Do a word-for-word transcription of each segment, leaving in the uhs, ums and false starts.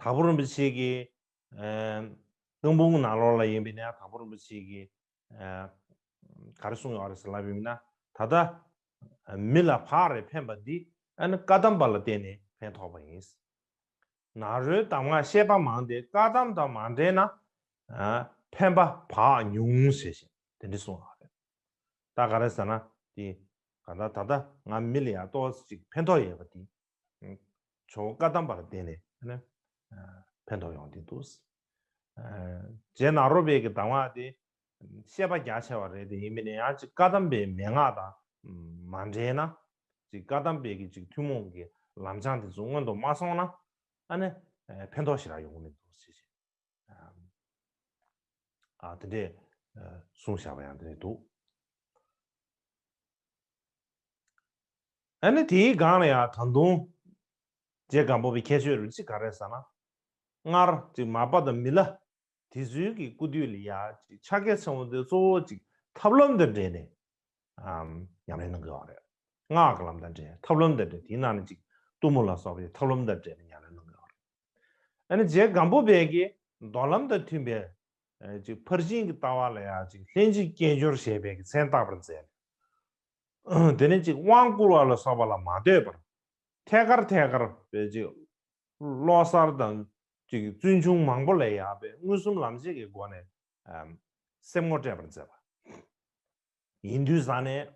དྭགས་པོ་རིན་པོ་ཆེ་གིས་ཨ་རྐང་འབུམ་ནང་ལོགས་ལ་ཡིན་པ་ཡིན་ན་དྭགས་པོ་རིན་པོ་ཆེ་གིས་ཨ་ག་རེ་གསུངས་ཡོད་རེད་ཟེར་ལབ་པ་ཡིན་ན། ད་ལྟ་མི་ལ་བག་རེ་ཕན་པ་འདི་ཨ་ནི་བཀའ་གདམས་པ་ལ་བརྟེན་ནས་ཕན་ཐོགས་པ་ཡིན། ནཱ་རོའི་གདམས་ངག་བཤད་པ་མང་སྟེ་བཀའ་གདམས་དང་མ་འབྲེལ་ན་ཨ་ཕན་པ་བག་ཉུང་ཞེས་བཤད། དེ་འདྲ་གསུངས་པ་རེད། ད་ག་རེ་ཟེར་ན་དེ་ག་ད་ད་ལྟ་ང་མི་ལ་ཡང་ཏོག་ཙམ་ཅིག་ཕན་ཐོགས་ཡོད་པ་དེ། ཇོ་བོ་བཀའ་གདམས་པ་ལ་བརྟེན་ནས་ནི་ཕན་ཐོགས་ཡོང་གི་འདུག་རྗེ་ནཱ་རོ་པའི་གི་གདམས་ངག་དེ་བཤད་པ་རྒྱ་ཆེ་བ་རེད་དེ། ཡིན་མིན་ནས་ཡང་ཅིག་བཀའ་གདམས་པའི་མན་ངག་དང་མ་འབྲེལ་ན། ཅིག་བཀའ་གདམས་པའི་གི་ཅིག་ཐུན་མོང་གི་ལམ་སྦྱང་དེ་ཚོ་སྔོན་དུ་མ་སོང་ན་ཨ་ནི་ཕན་ཐོགས་ཞེ་དྲག་ཡོང་གི་མི་འདུག་ཟེར་ཞེས། ཨ་དེ་འདྲས་གསུངས་བཞག་པ་ཡང་དེ་འདྲས་འདུག་ཨ་ནི་དེའི་སྒང་ལ་ཡང་ད་དུང་རྗེ་སྒམ་པོ་པའི་ཁྱད་ཆོས་རིགས་གཅིག་ག་རེ་ཟེར་ན། སྔར་ཅིག་མར་པ་དང་མི་ལ་དེ་ཚོའི་གི་སྐུ་དུས་ལ་ཡ་ཅིག་ཕྱག་རྒྱ་ཆེན་པོ་དེ་གཙོ་བོ་ཅིག་ཐབས་ལམ་དང་འབྲེལ་ནས་ཨམ་ཉམས་ལེན་གནང་གི་ཡོད་རེད། སྔགས་ཀྱི་ལམ་དང་འབྲེལ་ཐབས་ལམ་དང་འབྲེལ་དེའི་ནང་ནས་ཅིག་གཏུམ་མོ་ལ་སོགས་པའི་ཐབས་ལམ་དང་འབྲེལ་ནས་ཉམས་ལེན་གནང་གི་ཡོད་རེད། ཨ་ནི་རྗེ་སྒམ་པོ་པའི་གི་མདོ་ལམ་དང་མཐུན་པའི་ཨ་ཅིག་ཕར་ཕྱིན་གྱི་ལྟ་བ་ལ་ཡ་ཅིག་ལྷན་ཅིག་སྐྱེས་སྦྱོར་ཞེས་པའི་གི་མཚན་བཏགས་པར་མཛད། དེ་ནས་ཅིག་དབང་བསྐུར་བ་ལ་སོགས་པ་ལ་མ་ལྟོས་པར་ཐད་ཀར་ཐད་ཀར་བའི་ཅིག་བློ་གསར་དང་ཅིག་བཙུན་ཆུང་མང་པོ་ལ་ཡ་བའི་མངོན་སུམ་ལམ་བྱེད་ཀྱི་སྒོ་ནས་ཨམ་སེམས་ངོ་སྤྲད་པར་མཛད་པ། ཡིན་དུས་ཙང་ནས་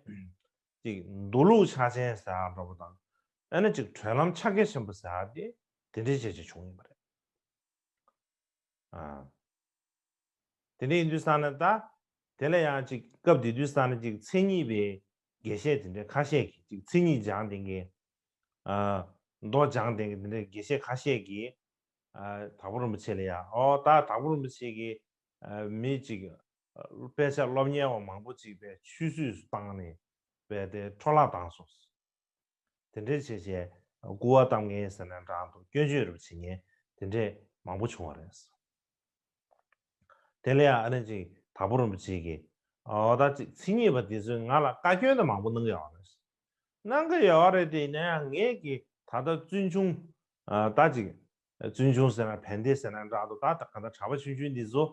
ཅིག་མདོ་ལུགས་ཕྱག་ཆེན་ཟེར་ཡག་འདྲ་པོ་དང་། ཨ་ནི་ཅིག་གྲོལ་ལམ་ཕྱག་རྒྱ་ཆེན་པོ་ཟེར་ཡག་དེ་དེ་འདྲའི་བྱས་བྱས་བྱུང་ཡོད་པ་རེད། ཨ། དེ་འདྲ་ཡིན་དུས་ཙང་ནས་ད། དེ་ལ་ཡང་ཅིག་སྐབས་དེ་དུས་ཙང་ནས་ཅིག་མཚན་ཉིད་པའི་དགེ་བཤེས་དེ་འདྲ་ཁ་ཤས་ཀྱིས་ཅིག་མཚན་ཉིད་སྦྱང་བསྡད་མཁན། ཨ། མདོ་སྦྱང་བསྡད་མཁན་དེ་འདྲའི་དགེ་བཤེས་ཁ་ཤས་ཀྱིས། ཨ། དྭགས་པོ་རིན་པོ་ཆེ་ལ་ཡ་ཨོ་ད་དྭགས་པོ་རིན་པོ་ཆེ་གིས་ཨ་མི་ཅིག་དཔེ་ཆ་སློབ་གཉེར་བ་མང་པོ་ཅིག་པའི་ཆུད་ཟོས་སུ་བཏང་ནས་པའི་དེ་འཕྲོ་བརླག་བཏང་སོང་། དེ་འདྲའི་བྱས་བྱས་སྐུར་བ་བཏང་མཁན་ཟེར་ན་འདྲ་འདུག་སྐྱོན་བརྗོད་རུ་བྱེད་མཁན་དེ་འདྲས་མང་པོ་བྱུང་བ་རེད། དེ་ལ་ཡང་ཨ་ནི་ཅིག་དྭགས་པོ་རིན་པོ་ཆེ་གིས་ཨོ་ད་ཅིག་མཚན་ཉིད་པ་དེ་ཚོས་ང་ལ་བཀའ་བཀྱོན་དེ་མང་པོ་གནང་གི་ཡོད་རེད། གནང་གི་ཡོད་རེད་དེ་ཡིན་ན་ཡང་ངས་ཀྱི་ད་ལྟ་བཙུན་ཆུང་ཨ་ད་ཅིག་བཙུན་ཆུང་ཟེར་ན་བན་དེ་ཟེར་ན་འདྲ་འདུག་ད་ད་ག་ད་གྲྭ་པ་ཆུང་ཆུང་འདི་ཚོ་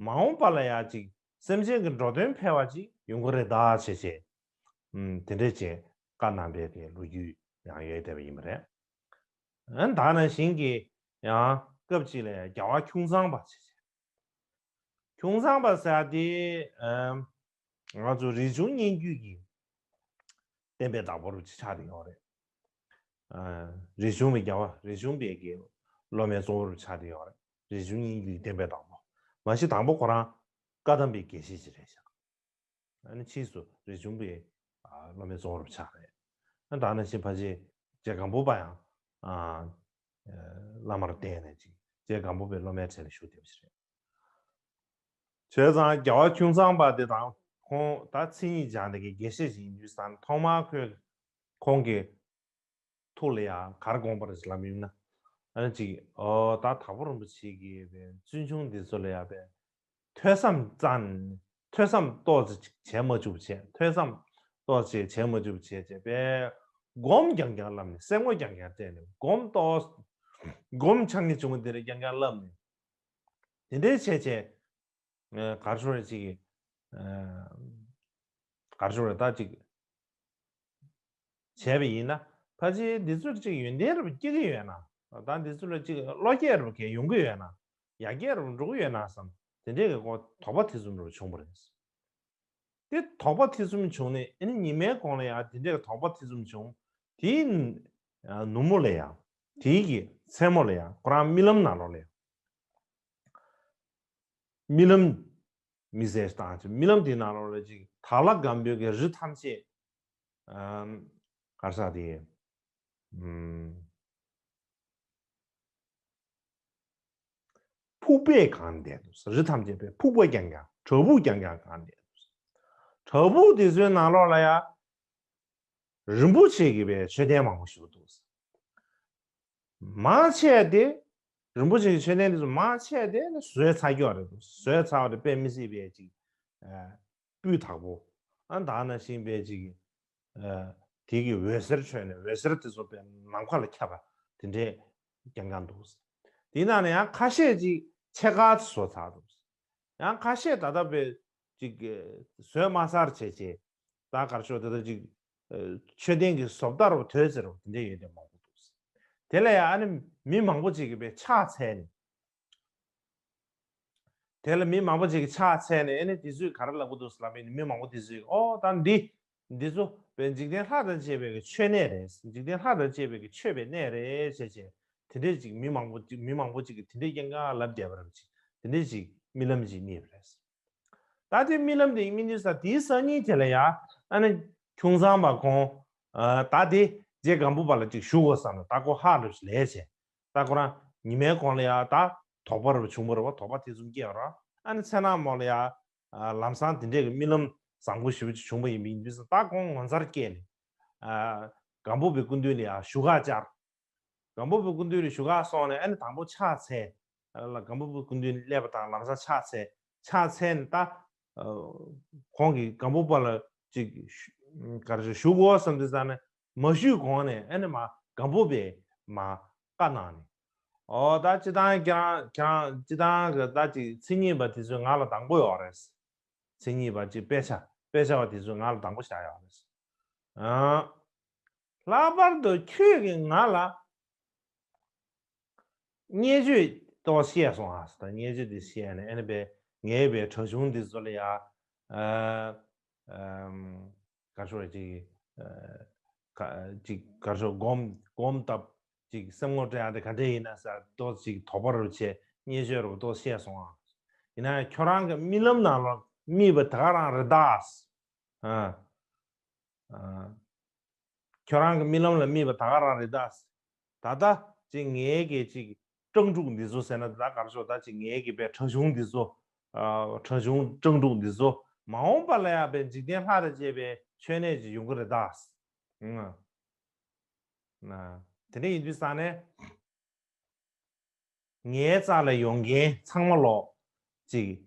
མ་འོངས་པ་ལ་ཡང་ཅིག་སེམས་ཅན་གྱི་འགྲོ་དོན་འཕེལ་བ་ཅིག་ཡོང་གི་རེད་ད་བྱས་བྱས། ཨུམ། དེ་འདྲས་བྱས་བཀའ་གནང་པའི་གི་ལོ་རྒྱུས་ཡང་ཡོད་བསྡད་པ་ཡིན་པ་རེད། ཨ་ད་ནང་བཞིན་གྱི་ཡང་སྐབས་གཅིག་ལ་རྒྱལ་བ་ཁྱུང་ཚང་པ་བྱས་བྱས། ཁྱུང་ཚང་པ་ཟེར་ཡག་དེ་ཨམ། ང་ཚོ་རིག་འབྱུང་སྙན་བརྒྱུད་ཀྱི་བསྟན་པའི་བདག་པོ་རུ་ཆགས་བསྡད་ཡོད་རེད། ཨ། རིག་འབྱུང་པའི་རྒྱལ་བ་རིག་འབྱུང་པའི་གི་སློབ་མའི་གཙོ་བོ་རུ་ཆགས་བསྡད་ཡོད་རེད། རིག་འབྱུང་སྙན་བརྒྱུད་ཀྱི་བསྟན་པའི་བདག་པོ། མ་གཞི་དང་པོ་ཁོ་རང་བཀའ་གདམས་པའི་དགེ་བཤེས་ཅིག་རེད་ཤག་ཨ་ནི་ཕྱིས་སུ་རིག་འབྱུང་པའི་ཨ་སློབ་མའི་གཙོ་བོ་རུ་ཆགས་རེད། ཨ་ད་ནང་བཞིན་ཕལ་ཆེར་རྗེ་སྒམ་པོ་པ་ཡང་ཨ་བླ་མར་བསྟེན་ནས་ཅིག་རྗེ་སྒམ་པོ་པའི་སློབ་མའི་གྲས་ལ་ཞུགས་བསྡད་པ་ཞིག་རེད། བྱས་ཙང་རྒྱལ་བ་ཁྱུང་ཚང་པ་དེ་དང་ཁོང་ད་མཚན་ཉིད་སྦྱངས་དེ་གི་དགེ་བཤེས་ཤིག་ཡིན་དུས་ཙང་ཐོག་མར་ཁོས་ཁོང་གི་ཐུགས་ལ་ཡང་ག་རེ་དགོངས་པ་རེད་ལབ་ཡིན་ན། ཨ་ནི་ཅིག་ཨོ་ད་དྭགས་པོ་རིན་པོ་ཆེ་གིས་པའི་བཙུན་ཆུང་འདི་ཚོ་ལ་ཡང་པའི་ཐོས་བསམ་ཙམ་ཐོས་བསམ་ཏོག་ཙམ་ཅིག་བྱས་མ་བཅུག་བྱས་ཐོས་བསམ་ཏོག་ཙམ་བྱས་མ་བཅུག་བྱས་བྱས་པའི་སྒོམ་རྐྱང་རྐྱང་བསླབས་ནས་སེམས་ངོ་རྐྱང་རྐྱང་སྤྲད་ནས་སྒོམ་ཏོག་སྒོམ་ཆགས་ངེས་བྱུང་བ་དེ་རེད་རྐྱང་རྐྱང་བསླབས་ནས་དེ་འདྲའི་བྱས་བྱས། ཨ་ག་རེ་ཞུ་རེད་ཅིག་ཨ་ག་རེ་ཞུ་རེད་ད་ཅིག་བྱས་པ་ཡིན་ན་ཕལ་ཆེར་འདི་ཚོར་ཅིག་ཡོན་ཏན་རུ་སྐྱེ་གི་ཡོད་ན་ད་འདི་ཚོ་ལ་ཅིག་བློ་སྐྱེད་རུ་གས་ཡོང་གི་ཡོད་ན་ཡར་རྒྱས་རུ་འགྲོ་གི་ཡོད་ན་བསམ་དེ་འདྲས་ཀྱི་ཁོ་དོགས་པ་ཐེ་ཚོམ་རུ་བྱུང་བ་རེད། དེ་དོགས་པ་ཐེ་ཚོམ་བྱུང་ནས་ཨ་ནི་ཉི་མའི་གོང་ལ་ཡང་དེ་འདྲས་ཀྱི་དོགས་པ་ཐེ་ཚོམ་བྱུང་དེའི་ནུབ་མོ་ལ་ཡང་དེའི་གི་མཚན་མོ་ལ་ཡང་ཁོ་རང་རྨི་ལམ་ནང་ལོགས་ལ་ཡང་། རྨི་ལམ། མི་ཟེར་སྟངས་ཅིག་རྨི་ལམ་དེའི་ནང་ལོགས་ལ་ཅིག་དྭགས་ལྷ་སྒམ་པོའི་གི་རི་ཐམས་ཅད་ཨམ་ག་རེ་ཟེར་དེ་ཨམ་ཕུག་པས་གང་བསྡད་འདུག་རི་ཐམས་ཅད་པའི་ཕུག་པ་རྐྱང་རྐྱང་བྲག་ཕུག་རྐྱང་རྐྱང་གང་བསྡད་འདུག་བྲག་ཕུག་དེ་ཚོའི་ནང་ལོགས་ལ་ཡ། རིན་པོ་ཆེ་གི་པའི་མཆོད་རྟེན་མང་པོ་ཞིག་འདུག་མང་ཆེ་དེ། རིན་པོ་ཆེ་གི་མཆོད་རྟེན་དེ་ཚོ་མང་ཆེ་དེ་ནི་བཟོས་ཚར་རྒྱུ་རེད་འདུག་བཟོས་ཚར་བ་དེ་དཔེ་མི་སྲིད་པའི་ཅིག་ཨ་སྤུས་དག་པོ། ཨ་ད་ནང་བཞིན་པའི་ཅིག་ཨ་དེ་གི་འོད་ཟེར་འཕྲོས་ནས་འོད་ཟེར་དེ་ཚོ་པའི་ནམ་མཁའ་ལ་ཁྱབ་པ་དེ་འདྲའི་རྐྱང་རྐྱང་འདུག་དེའི་ནང་ནས་ཡང་ཁ་ཤས་ཅིག་ཕྱེད་ཀ་བཟོས་ཚར་འདུག་ཡང་ཁ་ཤས་ད་ལྟ་བས་ཅིག་བཟོས་མ་ཚར་བྱས་བྱས་ད་ག་རེ་ཟེར་དེ་ལྟར་ཅིག་མཆོད་རྟེན་གྱི་བཟོ་ལྟ་རུ་དོད་ཟེར་བ་དེ་འདྲ་ཡོད་དེ་མང་པོ་འདུག་དེ་ལ་ཡང་ཨ་ནི་མི་མང་པོ་ཅིག་གིས་དཔེ་ཕྱག་འཚལ་ནས། དེ་ལ་མི་མང་པོ་ཅིག་གིས་ཕྱག་འཚལ་ནས་ཨ་ནི་དེ་ཚོས་ག་རེ་ལབ་ཀྱི་འདུག་ལབ་ཡིན་ན། མི་མང་པོ་དེ་ཚོས་ཨོ་ད་འདི་འདི་ཚོ་དཔེ་འཇིག་རྟེན་ལྷ་དང་བཅས་པའི་གི་མཆོད་གནས་རེད། འཇིག་རྟེན་ལྷ་དང་བཅས་པའི་གི་མཆོད་པའི་གནས་རེད་ཟེར་བྱས་དེ་འདྲས་ཅིག་མི་མང་པོ་ཅིག་མི་མང་པོ་ཅིག་གིས་དེ་འདྲས་སྐྱེ་འགག་ལབ་བསྡད་པ་རེད། ཅིག་དེ་འདྲས་ཅིག་རྨི་ལམ་ཅིག་རྨིས་པ་རེད། ད་དེ་རྨི་ལམ་དེ་རྨིས་དུས་ཙང་དེའི་སང་ཉིན་དེ་ལ་ཡ་ཨ་ནི་ཁྱུང་ཚང་པ་ཁོང་ད་དེ་རྗེ་སྒམ་པོ་པ་ལ་ཅིག་ཞུ་དགོས་བསམ་ནས་ད་ཁོ་ཧ་ལས་ལས་བྱས། ད་ཁོ་རང་ཉི་མའི་གོང་ལ་ཡ་ད་དོགས་པ་རུ་བྱུང་བ་རེད་བ། དོགས་པ་དེ་ཙམ་སྐྱེས་པ་རེད། ཨ་ནི་མཚན་ནག་མོ་ལ་ཡ་ལམ་སང་དེ་འདྲས་ཀྱི་རྨི་ལམ་བཟང་པོ་ཞེ་པོ་ཅིག་བྱུང་བ་ཡིན་པ་ཡིན་དུས་ཙང་ད་ཁོང་ངོ་མཚར་སྐྱེས་ནས་སྒམ་པོ་པའི་སྐུ་མདུན་ལ་ཡ་བཞུགས་སྒར་བཅར། སྒམ་པོ་པའི་སྐུ་མདུན་ལ་བཞུགས་སྒར་སོང་ནས་ཨ་ནི་དང་པོ་ཕྱག་འཚལ། ལ་སྒམ་པོ་པའི་སྐུ་མདུན་སླེབས་པ་དང་ལམ་སང་ཕྱག་འཚལ། ཕྱག་འཚལ་ནས་ད་ཁོང་གིས་སྒམ་པོ་པ་ལ་ཅིག་ག་རེ་ཞུ་དགོས་བསམ་དུས་ཙང་ནས་མ་ཞུས་གོང་ནས་ཨ་ནི་མ་སྒམ་པོ་པས་མ་བཀའ་གནང་ནས། ཨོ་ད་སྤྱིར་བཏང་ཁྱེད་རང་ཁྱེད་རང་སྤྱིར་བཏང་གི་ད་ཅིག་མཚན་ཉིད་པ་དེ་ཚོས་ང་ལ་དང་པོ་ཡོད་རེད། མཚན་ཉིད་པ་ཅིག་དཔེ་ཆ་དཔེ་ཆ་བ་དེ་ཚོས་ང་ལ་དང་པོ་བཞག་ཡོད་རེད། ཨང་། ལྷག་པར་དུ་ཁྱོད་ཀྱིས་ང་ལ་བརྙས་བཅོས་ཏོག་བཤད་སོང་ཨ། ད་བརྙས་བཅོས་དེ་བཤད་ནས་ཨ་ནི་པའི་ངའི་པའི་གྲྭ་གཞུང་འདི་ཚོ་ལ་ཡ་ཨ་ཨམ་ག་ཚོད་ཅིག་ཨ་ཅིག་ག་ཚོད་སྒོམ་སྒོམ་བཏབ་ཅིག་སེམས་ངོ་སྤྲད་ཡ་དེ་ག་འདྲས་ཡིན་ན་ཟེར་ཏོག་ཅིག་དོགས་པ་རུ་བྱས་བརྙས་བཅོས་རུ་ཏོག་བཤད་སོང་ཨ། ཡིན་ན་ཡང་ཁྱོད་རང་གི་རྨི་ལམ་ནང་ལ་རྨིས་པ་ད་ག་རང་རེད་ད། ཨ། ཨ། ཁྱོད་རང་གི་རྨི་ལམ་ལ་རྨིས་པ་ད་ག་རང་རེད་ད། ད་ལྟ་ཅིག་ངའི་གི་ཅིག་སྤྲང་ཕྲུག་འདི་ཚོ་ཟེར་ན་ད་ག་རེ་ཟེར། ད་ཅིག་ངའི་གི་པའི་གྲྭ་གཞུང་འདི་ཚོ། ཨ། གྲྭ་གཞུང་སྤྲང་ཕྲུག་འདི་ཚོ་མ་འོངས་པ་ལ་ཡང་པའི་འཇིག་རྟེན་ལྷ་དང་བཅས་པའི་མཆོད་གནས་ཅིག་ཡོང་གི་རེད་ད། ཨང་། ན། དེ་འདྲ་ཡིན་དུས་ཙང་ནས། ངའི་རྩ་ལ་ཡོང་མཁན་ཚང་མ་ལོག་ཅིག་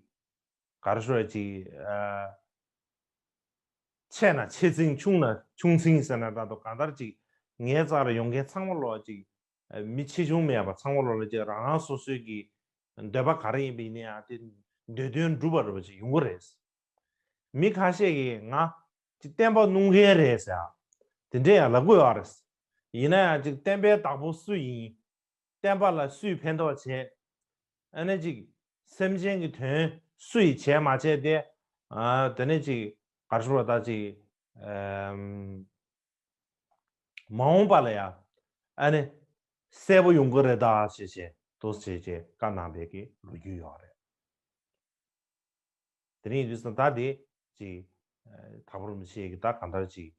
ག་རེ་ཟེར་ཅིག་ཨ། ཆེ་ན་ཆེ་ཚིག་ཆུང་ན་ཆུང་ཚིག་ཟེར་ན་འདྲ་འདུག་གང་ལྟར་ཅིག་ངའི་རྩ་ལ་ཡོང་མཁན་ཚང་མ་ལོག་ཅིག་ཨ། མི་ཆེ་ཆུང་མེད་པ་ཚང་མ་ལོག་ལ་ཅིག་རང་རང་སོ་སོའི་གི་འདོད་པ་ག་རེ་ཡིན་པ་ཡིན་ན་ཡང་དེ་འདོད་དོན་འགྲུབ་པ་རེད་པ་ཅིག་ཡོང་གི་རེད། མི་ཁ་ཤས་ཀྱིས་ང་ཅིག་བསྟན་པ་བསྣུབ་མཁན་རེད་ཟེར་དེ་འདྲས་ཡང་ལབ་ཀྱི་ཡོད་རེད། ཡིན་ན་ཡང་ཅིག་བསྟན་པའི་བདག་པོ་སུ་ཡིན། བསྟན་པ་ལ་སུས་ཕན་ཐོགས་བྱས། ཨ་ནི་ཅིག་སེམས་ཅན་གྱི་དོན་སུ་ཡིས་བྱས་མ་བྱས་ཏེ། ཨ། དེ་ནས་ཅིག་ག་རེ་ཟེར་བ་ད་ཅིག་ཨམ། མ་འོངས་པ་ལ་ཡང་ཨ་ནི་གསལ་པོ་ཡོང་གི་རེད་ད་ཞེས་བྱས་འདུག་ཟེར་བྱས་བཀའ་གནང་བའི་གི་ལོ་རྒྱུས་ཡོད་རེད། དེ་རིང་ཡིན་དུས་ཙང་ད་དེ་ཅིག་ཨ། དྭགས་པོ་རིན་པོ་ཆེ་གི་ད་གང་ལྟར་ཅིག་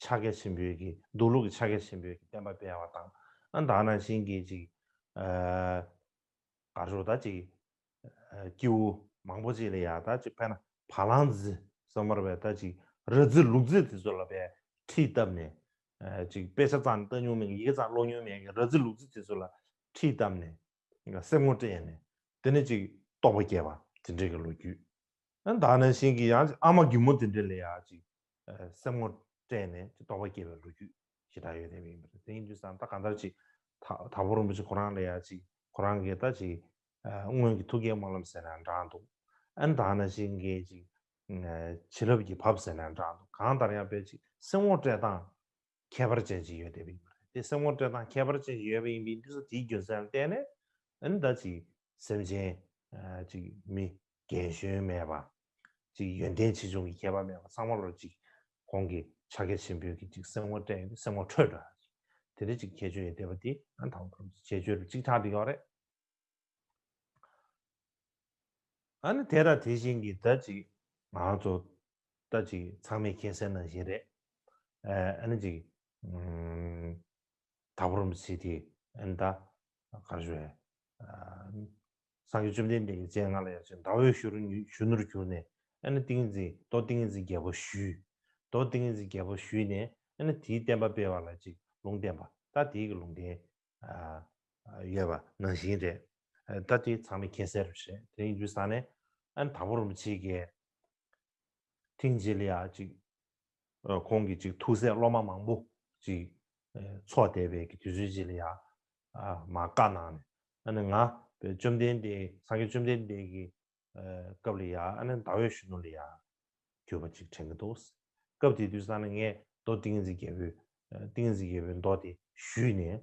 ཕྱག་རྒྱ་ཆེན་པོའི་གི་མདོ་ལུགས་ཀྱི་ཕྱག་རྒྱ་ཆེན་པོའི་གི་བསྟན་པ་སྤེལ་བ་དང་། ཨ། ད་ནང་བཞིན་གྱི་ཅིག་ཨ། ག་རེ་ཟེར་ད་ཅིག་ཨ། སྐྱེ་བོ་མང་པོ་ཅིག་ལ་ཡ་ད་ཅིག་དཔེར་ན་བ་ལང་རྫི་ཟེར་མ་རེད་པས། ད་ཅིག་ར་རྫི་ལུག་རྫི་དེ་ཚོ་ལ་པའི་ཁྲིད་བཏབ་ནས། ཨ། ཅིག་དཔེ་ཆ་ཙམ་ལྟ་མྱོང་མེད་མཁན། ཡི་གེ་ཙམ་ཀློག་མྱོང་མེད་མཁན་ར་རྫི་ལུག་རྫི་དེ་ཚོ་ལ་ཁྲིད་བཏབ་ནས། སེམས་ངོ་སྤྲད་ནས་དེ་ནས་ཅིག་རྟོགས་པ་སྐྱེས་པ་དེ་འདྲའི་གི་ལོ་རྒྱུས། ཨ། ད་ནང་བཞིན་གྱི་ཡང་ཅིག་ཨ་མ་རྒན་མོ་དེ་འདྲ་ལ་ཡང་ཅིག་ཨ། སེམས་ངོ་སྤྲད་ནས་ཅིག་རྟོགས་པ་སྐྱེས་པའི་ལོ་རྒྱུས་ཞེ་དྲག་ཡོད་བསྡད་པ་ཡིན་པ་རེད། དེ་ཡིན་དུས་ཙང་ད་གང་ལྟར་ཅིག་ད་དྭགས་པོ་རིན་པོ་ཆེ་ཁོ་རང་ལ་ཡང་ཅིག་ཁོ་རང་གི་ད་ཅིག་ཨ། སྔོན་གྱི་ཐུགས་བསྐྱེད་སྨོན་ལམ་ཟེར་ན་འདྲ་འདུག་ཨ་ནི་ད་ནང་བཞིན་གྱི་ཅིག་ཨ། བྱིན་རླབས་ཀྱི་བབས་ཟེར་ན་འདྲ་འདུག་གང་ལྟར་ཡང་དཔེ་ཅིག་སེམས་ངོ་སྤྲད་སྟངས་ཁྱད་པར་ཅན་ཅིག་ཡོད་བསྡད་པ་ཡིན་པ་རེད། དེ་སེམས་ངོ་སྤྲད་སྟངས་ཁྱད་པར་ཅན་ཅིག་ཡོད་པ་ཡིན་པའི་འདི་ཚོ་དེའི་རྒྱུ་མཚན་ལ་བརྟེན་ནས་ཨ་ནི་ད་ཅིག་སེམས་ཅན་ཨ། ཅིག་མི་རྒན་གཞོན་མེད་པ། ཅིག་ཡོན་ཏན་ཆེ་ཆུང་གི་ཁྱད་པར་མེད་པ་ཚང་མ་ལོ་ཅིག་ཁོང་གི་ཕྱག་རྒྱ་ཆེན་པོའི་གི་ཅིག་སེམས་ངོ་སྤྲད་ཡོང་དུས་སེམས་ངོ་འཕྲོད་འདྲ། དེ་འདྲ་ཅིག་ཁྱད་ཆོས་ཡོད་བསྡད་པ་དེ་ཨ་ནི་དྭགས་པོ་རིན་པོ་ཆེའི་ཁྱད་ཆོས་རུ་ཅིག་ཆགས་བསྡད་ཡོད་རེད། ཨ་ནི་དེ་དང་དེ་བཞིན་གྱི་ད་ཅིག་ང་ཚོ་ད་ཅིག་ཚང་མས་མཁྱེན་གསལ་ནང་བཞིན་རེད། ཨ་ནི་ཅིག་ཨམ། དྭགས་པོ་རིན་པོ་ཆེ་དེ་ཨ་ནི་ད་ག་རེ་ཞུ་ཨ། སངས་རྒྱས་བཅོམ་ལྡན་འདས་ཀྱི་སྤྱན་སྔ་ལ་ཡར་བྱོན། ཟླ་འོད་གཞོན་ནུར་གྱུར་ནས་ཨ་ནི་ཏིང་འཛིན་རྡོ་ཏིང་འཛིན་རྒྱལ་པོ་ཞུས། རྡོ་ཏིང་འཛིན་རྒྱལ་པོ་ཞུས་ནས་ཨ་ནི་དེའི་བསྟན་པ་སྤེལ་བ་ལ་ཅིག་ལུང་བསྟན་པ། ད་དེའི་གི་ལུང་བསྟན་ཨ། ཡོད་པ་ནང་བཞིན་རེད། ད་དེ་ཚང་མས་མཁྱེན་གསལ་རེད། དེ་ཡིན་དུས་ཙང་ནས་ཨ་ནི་དྭགས་པོ་རིན་པོ་ཆེ་གིས་ཐེངས་གཅིག་ལ་ཡ་ཅིག་ཁོང་གི་ཅིག་ཐུགས་སྲས་སློབ་མ་མང་པོ་ཅིག་ཚོགས་བསྡད་པའི་གི་དུས་ཚོད་ཅིག་ལ་ཡ་མར་བཀའ་གནང་ནས་ཨ་ནི་ང་ བཅོམ་ལྡན་འདས་སངས་རྒྱས་བཅོམ་ལྡན་འདས་ཀྱི་སྐབས་ལ་ཡང་ཨ་ནི་ཟླ་འོད་གཞོན་ནུ་ལ་ཡང་གྱུར་པ་ཅིག་དྲན་གྱི་འདུག་སྐབས་དེ་དུས་ཙང་ནས་ངས་མདོ་ཏིང་འཛིན་རྒྱལ་པོའི་ཏིང་འཛིན་རྒྱལ་པོའི་མདོ་དེ་ཞུས་ནས།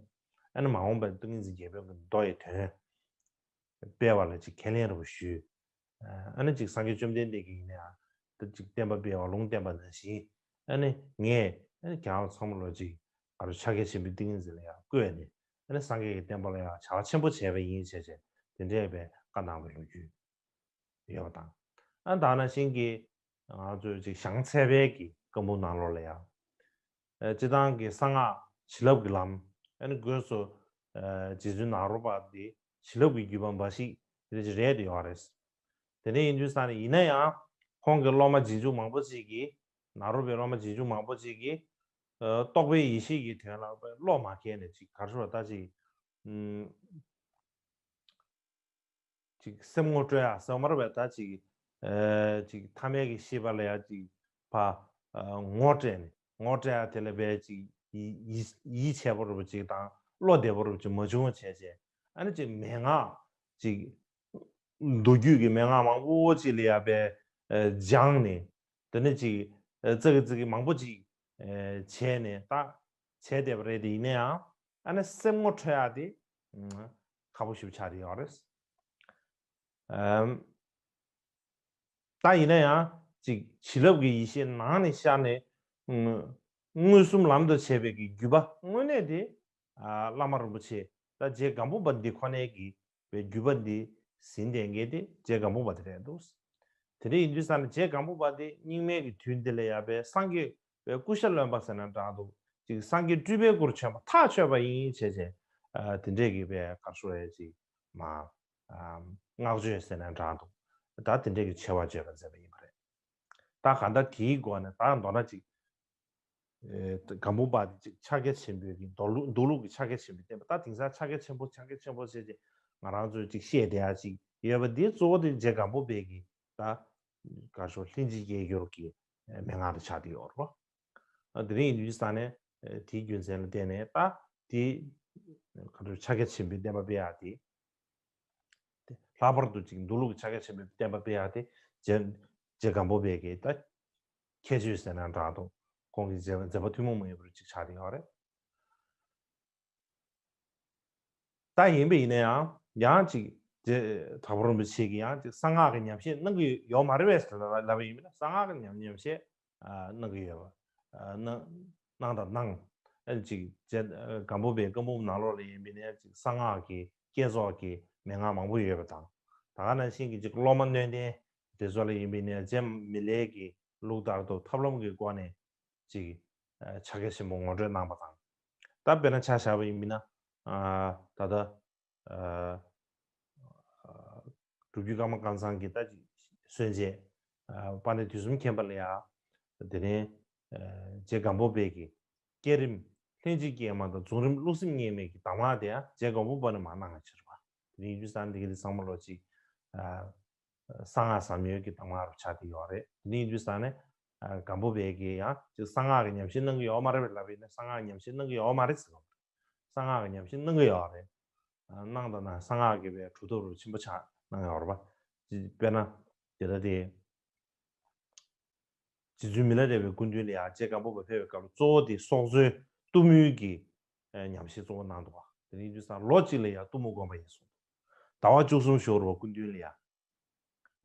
ཨ་ནི་མ་འོངས་པར་ཏིང་འཛིན་རྒྱལ་པོའི་མདོ་ཡི་དོན་སྤེལ་བ་ལ་ཅིག་ཁས་ལེན་རེ་བ་ཞུས། ཨ་ནི་ཅིག་སངས་རྒྱས་བཅོམ་ལྡན་འདས་ཀྱིས་ཡིན་ནའང་ད་ཅིག་བསྟན་པ་སྤེལ་བ་ལུང་བསྟན་པ་ནང་བཞིན། ཨ་ནི་ངས་ཨ་ནི་ཁྱེད་རང་ཚང་མ་ལོ་ཅིག་ག་རེ་ཕྱག་རྒྱ་ཆེན་པོའི་ཏིང་ངེ་འཛིན་ལ་ཡང་བཀོད་ནས། ཨ་ནི་སངས་རྒྱས་ཀྱི་བསྟན་པ་ལ་ཡང་བྱ་བ་ཆེན་པོ་བྱས་པ་ཡིན་བྱས་བྱས་དེ་འདྲས་པའི་བཀའ་གནང་བའི་ལོ་རྒྱུས་ཡོད་པ་དང་། ཨ་ནི་ད་ནང་བཞིན་གྱི་ང་ཚོས་ཅིག་ཞང་ཚལ་པའི་གི་བཀའ་འབུམ་ནང་ལོགས་ལ་ཡང་། ཨ་སྤྱིར་བཏང་གི་གསང་སྔགས་བྱིན་རླབས་ཀྱི་ལམ། ཨ་ནི་སྒོས་སུ་ཨ་རྗེ་བཙུན་ནཱ་རོ་པ་འདི་བྱིན་རླབས་ཀྱི་བརྒྱུད་པ་འབའ་ཞིག་དེ་འདྲ་ཅིག་རེད་དེ་ཡོད་རེད། དེ་འདྲ་ཡིན་དུས་ཙང་ནས་ཡིན་ན་ཡང་ཁོང་གི་སློབ་མ་རྗེས་འཇུག་མང་པོ་ཅིག་གིས། ནཱ་རོ་པའི་སློབ་མ་རྗེས་འཇུག་མང་པོ་ཅིག་གིས་ཨ་རྟོགས་པའི་ཡེ་ཤེས་ཀྱི་དོན་ལ་བློ་མ་ཁེལ་ནས་ཅིག་ག་རེ་ཟེར་བ་ད་ཅིག་ཨུམ། ཅིག་སེམས་ངོ་སྤྲོད་ཡ་ཟེར་བ་མ་རེད་པས། ད་ཅིག་ཨ་ཅིག་ཐ་མལ་གྱི་ཤེས་པ་ལ་ཡ་ཅིག་ཕ་ཨ་ངོ་སྤྲད་ནས། ངོ་སྤྲད་ཡ་དེ་ལ་བས་ཅིག་ཡིད་ཡིད་ཡིད་ཆེས་པོ་རུ་ཅིག་དང་བློ་བདེ་པོ་རུ་ཅིག་མ་བྱུང་བ་བྱས་བྱས། ཨ་ནི་ཅིག་མན་ངག་ཅིག་མདོ་རྒྱུད་ཀྱི་མན་ངག་མང་པོ་ཅིག་ལ་ཡ་བས་ཨ་སྦྱངས་ནས། དེ་ནས་ཅིག་ཨ་ཙག་གི་ཙིག་གི་མང་པོ་ཅིག་ཨ་བྱས་ནས་ད་བྱས་བསྡད་པ་རེད་དེ། ཡིན་ན་ཡང་ཨ་ནི་སེམས་ངོ་འཕྲོད་ཡ་དེ་ཨ་ཁག་པོ་ཞིག་ཆགས་བསྡད་ཡོད་རེད། ཨམ། ད་ཡིན་ན་ཡང་ཅིག་བྱིན་རླབས་ཀྱི་ཡེ་ཤེས་ནང་ནས་ཤར་ནས་ཨམ་མངོན་སུམ་ལམ་དུ་བྱས་པའི་གི་བརྒྱུད་པ་དངོས་གནས་དེ་ཨ་བླ་མ་རིན་པོ་ཆེ་ད་རྗེ་སྒམ་པོ་པ་འདི་ཁོ་ནའི་གི་བའི་བརྒྱུད་པ་འདི་ཟིན་བསྡད་མཁན་དེ་རྗེ་སྒམ་པོ་པ་དེ་རེད་འདུག་དེ་འདྲ་ཡིན་དུས་ཙང་ནས་རྗེ་སྒམ་པོ་པ་དེ་རྙིང་མའི་གི་དུས་འདི་ལ་ཡ་བའི་སངས་རྒྱས་པའི་སྐུ་ཤ་རློན་པ་ཟེར་ན་འདྲ་འདུག་ཅིག་སངས་རྒྱས་སྤྲུལ་པའི་སྐུར་བྱོན་པ་ཐག་ཆོད་པ་ཡིན་བྱས་བྱས། ཨ་དེ་འདྲས་ཀྱི་བའི་གར་སོ་ཡ་ཅིག་མ་ཨ་བསྔགས་བརྗོད་ཟེར་ན་འདྲ་འདུག་ད་དེ་འདྲས་ཀྱི་ཆེ་བ་བརྗོད་པ་མཛད་པ་ཡིན་པ་རེད། ད་གང་ལྟར་དེའི་སྒོ་ནས་ད་མདོར་ན་ཅིག་ཨེ་སྒམ་པོ་པ་དེ་ཅིག་ཕྱག་རྒྱ་ཆེན་པོའི་གི་མདོ་ལུགས་མདོ་ལུགས་ཀྱི་ཕྱག་རྒྱ་ཆེན་པོའི་བསྟན་པ། ད་དེང་སང་ཕྱག་རྒྱ་ཆེན་པོ་ཕྱག་རྒྱ་ཆེན་པོ་ཟེར་ཅིག་ང་རང་ཚོས་ཅིག་བཤད་བསྡད་ཡ་ཅིག་ཡོད་པ་འདི་གཙོ་བོ་དེ་རྗེ་སྒམ་པོ་པའི་གི་ད་ག་ཤོ་ལྷན་ཅིག་སྐྱེས་སྦྱོར་གྱི་ཨེ་མན་ངག་དེ་ཆགས་བསྡད་ཡོད་རེད་པ། ཨ་དེ་རིང་ཡིན་དུས་ཙང་ནས་ཨེ་དེའི་རྒྱུ་མཚན་ལ་བརྟེན་ནས་ད་དེ་ག་ཚོད་ཕྱག་རྒྱ་ཆེན་པོའི་བསྟན་པ་སྤེལ་ཡ་དེ། དེ་ལྷག་པར་དུ་ཅིག་མདོ་ལུགས་ཀྱི་ཕྱག་རྒྱ་ཆེན་པོའི་བསྟན་པ་སྤེལ་ཡག་དེ་རྗེ་རྗེ་སྒམ་པོ་པའི་གི་ད་ཁྱད་ཆོས་ཟེར་ན་འདྲ་འདུག་ཁོང་གི་མཛད་མཛད་པ་ཐུན་མོང་མ་ཡིན་པར་ཅིག་ཆགས་བསྡད་ཡོད་རེད། ད་ཡིན་པ་ཡིན་ན་ཡང་ཡང་ཅིག་རྗེ་དྭགས་པོ་རིན་པོ་ཆེ་གིས་ཡང་ཅིག་གསང་སྔགས་ཀྱི་ཉམས་བཞེས་གནང་གི་ཡོད་མ་རེད་པས་ཟེར་ལབ་པ་ཡིན་པས་ན། གསང་སྔགས་ཀྱི་ཉམས་ཉམས་བཞེས་ཨ་གནང་གི་ཡོད་པ། ཨ་གནང་གནང་དང་གནང་། ཨ་ཅིག་རྗེ་ཨ་སྒམ་པོ་པའི་བཀའ་འབུམ་ནང་ལོགས་ལ་ཡིན་པས་ན་ཅིག་གསང་སྔགས་ཀྱི་བསྐྱེད་རྫོགས་ཀྱི་མན་ངག་མང་པོ་ཡོད་པ་དང་། ད་ག་ནང་བཞིན་གྱི་ཅིག་སློབ་མ་སྣོད་ལྡན་དེ་ཚོ་ལ་ཡིན་པས་ན་རྗེ་མི་ལའི་གི་ལུགས་ལྟར་དུ་ཐབས་ལམ་གྱི་སྒོ་ནས་ཅིག་ཨ་ཕྱག་རྒྱ་ཆེན་པོ་ངོ་སྤྲོད་གནང་བ་དང་། ད་དཔེར་ན་ཆ་བཞག་པ་ཡིན་པས་ན་ཨ་ད་ལྟ་ཨ་སྒྲུབ་བརྒྱུད་ཀརྨ་བསྐང་ཚང་གི་ད་ཅིག་གསོལ་འདེབས་ཨ་དཔལ་ལྡན་དུས་གསུམ་མཁྱེན་པ་ལ་ཡ། དེ་ནས་ཨ་རྗེ་སྒམ་པོ་པའི་གི་བསྐྱེད་རིམ་ལྷན་ཅིག་སྐྱེས་མ་དང་རྫོགས་རིམ་བསླུ་སེམས་ངེས་མེད་ཀྱི་གདམས་ངག་དེ་ཡང་རྗེ་སྒམ་པོ་པ་ནས་མར་གནང་བ་ཕྱིར་བ། དེ་ནས་ཡིན་དུས་ཙང་འདི་ག་དེ་ཚང་མ་ལོ་ཅིག་ཨ་གསང་སྔགས་ཟབ་མོའི་གི་གདམས་ངག་རུ་ཆགས་བསྡད་ཡོད་རེད། དེ་ནས་ཡིན་དུས་ཙང་ནས་ཨ་སྒམ་པོ་པའི་གི་ཡང་ཅིག་གསང་སྔགས་ཀྱི་ཉམས་བཞེས་གནང་གི་ཡོད་མ་རེད་པས་ལབ་པ་ཡིན་ན། གསང་སྔགས་ཉམས་བཞེས་གནང་གི་ཡོད་མ་རེད་ཟེར་བ། གསང་སྔགས་ཀྱི་ཉམས་བཞེས་གནང་གི་ཡོད་རེད། ཨ་གནང་དང་གནང་། གསང་སྔགས་ཀྱི་བའི་གྲུབ་ཐོབ་རུ་ཆེན་པོ་ཆགས་གནང་ཡོད་རེད་པ། དཔེར་ན་དེ་ལྟ་སྟེ། རྗེ་བཙུན་མི་ལ་རས་པའི་སྐུ་མདུན་ལ་ཡང་རྗེ་སྒམ་པོ་པ་ཕེབས་པའི་སྐབས་ལ་གཙོ་བོ་དེ་སྲོག་རྩོལ་གཏུམ་མོའི་གི་ཨ་ཉམས་བཞེས་གཙོ་བོ་གནང་འདུག་པ། དེ་ནས་ཡིན་དུས་ཙང་ལོ་གཅིག་ལ་ཡང་གཏུམ་མོ་བསྒོམ་པ་ཡིན་གསུངས་འདུག་ཟླ་བ་བཅུ་གསུམ་བཞུགས་རེད་པ། སྐུ་མདུན་ལ་ཡང་།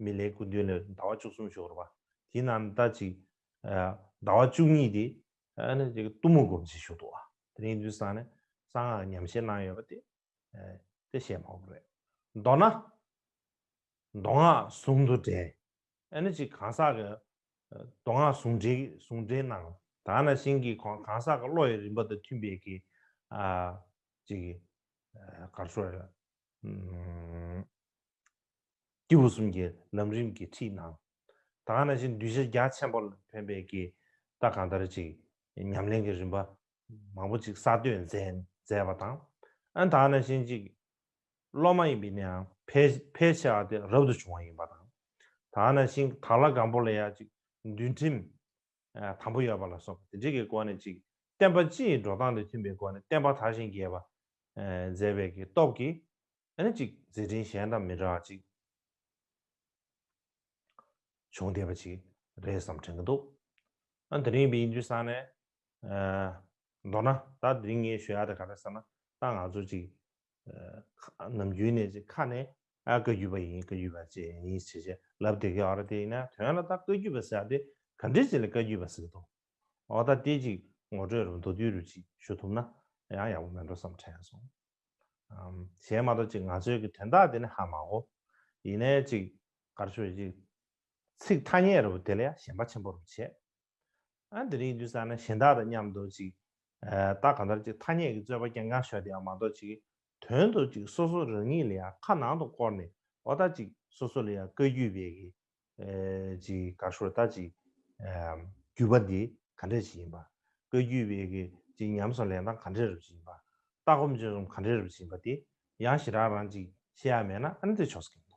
མི་ལའི་སྐུ་མདུན་ལ་ཟླ་བ་བཅུ་གསུམ་བཞུགས་རེད་པ། དེའི་ནང་ད་ཅིག་ཨ་ཟླ་བ་བཅུ་གཉིས་དེ་ཨ་ནི་ཅིག་གཏུམ་མོ་སྒོམ་བྱས་བཞུགས་འདུག་པ། དེ་ནས་ཡིན་དུས་ཙང་ནས་གསང་སྔགས་ཉམས་བཞེས་གནང་ཡོད་པ་དེ་ཨ་དེ་བཤད་མ་དགོས་པ་རེད། མདོར་ན་མདོ་སྔགས་ཟུང་དུ་འབྲེལ། ཨ་ནི་ཅིག་གང་ཟག་གི་ཨ་མདོ་སྔགས་ཟུང་འབྲེལ་ཟུང་འབྲེལ་གནང་། ད་ག་ནང་བཞིན་གྱི་གང་གང་ཟག་གི་བློ་ཡི་རིམ་པ་དང་མཐུན་པའི་གི་ཨ་ཅིག་ཨ་ག་རེ་ཟེར། ཨུམ། སྐྱེས་བུ་གསུམ་གྱི་ལམ་རིམ་གྱི་ཁྲིད་གནང་། ད་ག་ནང་བཞིན་གདུལ་བྱ་རྒྱ་ཆེན་པོ་ལ་ཕན་པའི་གི་ད་གང་ལྟར་ཅིག་ཉམས་ལེན་གྱི་རིམ་པ་མང་པོ་ཅིག་གསར་གཏོད་མཛད་མཛད་པ་དང་། ཨ་ད་ག་ནང་བཞིན་ཅིག་སློབ་མ་ཡིན་པས་ན་ཡང་ཕལ་ཕལ་ཆེ་བ་དེ་རབ་ཏུ་བྱུང་བ་ཡིན་པ་དང་། ད་ག་ནང་བཞིན་དྭགས་ལྷ་སྒམ་པོ་ལ་ཡང་ཅིག་འདུལ་ཁྲིམས་ཨ་དམ་པོ་ཡོད་པ་ལ་སོགས་པ་དེ་འདྲའི་གི་སྒོ་ནས་ཅིག་བསྟན་པ་སྤྱི་ཡི་འགྲོ་སྟངས་དང་མཐུན་པའི་སྒོ་ནས་བསྟན་པ་དར་ཞིང་རྒྱས་པ་ཨ་མཛད་པའི་གི་སྟོབས་ཀྱིས། ཨ་ནི་ཅིག་མཛད་འཕྲིན་གཞན་དང་མི་འདྲ་བ་ཅིག་བྱུང་བསྡད་པ་ཅིག་རེད་བསམ་དྲན་གྱི་འདུག་ཨ་དེ་རིང་འདི་ཡིན་དུས་ཙང་ནས་མདོར་ན་ད་དེ་རིང་ངས་ཞུ་ཡག་དེ་ག་རེ་ཟེར་ན། ད་ང་ཚོ་ཅིག་ནམ་རྒྱུན་ནས་ཅིག་ཁ་ནས་ཨ་བཀའ་བརྒྱུད་པ་ཡིན། བཀའ་བརྒྱུད་པ་ཅིག་ཡིན་ཞེས་བྱས་ལབ་བསྡད་ཀྱི་ཡོད་རེད། དེ་ཡིན་ན་དོན་ལ་ད་བཀའ་བརྒྱུད་པ་ཟེར་ཡག་དེ་ག་འདྲས་ཅིག་ལ་བཀའ་བརྒྱུད་པ་ཟེར་གྱི་འདུག་འོ་ད་དེ་ཅིག་ངོ་སྤྲོད་རུ་མདོར་བསྡུས་རུ་ཅིག་ཞུ་ཐུབ་ན་ཡང་ཡག་པོ་མེད་འགྲོ་བསམ་དྲན་སོང་། ཨམ། གཞན་མ་གཏོགས་ཅིག་ང་ཚོའི་གི་དོན་དག་དེ་ནི་ཧ་མ་གོ། ཡིན་ནའི་ཅིག་ག་རེ་ཞུ་ཅིག་ཚིག་ཐ་སྙད་རུ་དེ་ལ་ཡང་ཞེན་པ་ཆེན་པོ་རུ་བྱས། ཨ་དེ་རིང་དུས་ཙང་ན་གཞན་དག་དང་མཉམ་དུ་ཅིག་ཨ་ད་གང་ལྟར་ཅིག་ཐ་སྙད་ཀྱི་རྩོད་པ་རྐྱང་རྐྱང་ཤོར་དེ་ཡང་མ་གཏོགས་ཅིག་དོན་དུ་ཅིག་སོ་སོ་རང་ཉིད་ལ་ཡང་ཁ་ནང་དུ་བསྐོར་ནས་འོ་ད་ཅིག་སོ་སོ་ལ་ཡང་བཀའ་བརྒྱུད་པའི་གི་ཨེ་ཅིག་ག་ཤོར་ད་ཅིག་ཨ་བརྒྱུད་པ་འདི་ག་འདྲས་ཅིག་ཡིན་པ། བཀའ་བརྒྱུད་པའི་གི་ཅིག་ཉམས་སུ་ལེན་སྟངས་ག་འདྲས་རུ་ཅིག་ཡིན་པ། ལྟ་སྒོམ་སྤྱོད་གསུམ་ག་འདྲས་རུ་ཅིག་ཡིན་པ་དེ་ཡང་ཞེ་དྲག་རང་ཅིག་ཤེས་ཡ་མེད་ན་ཨ་ནི་དེ་ཆོག་ས་གི་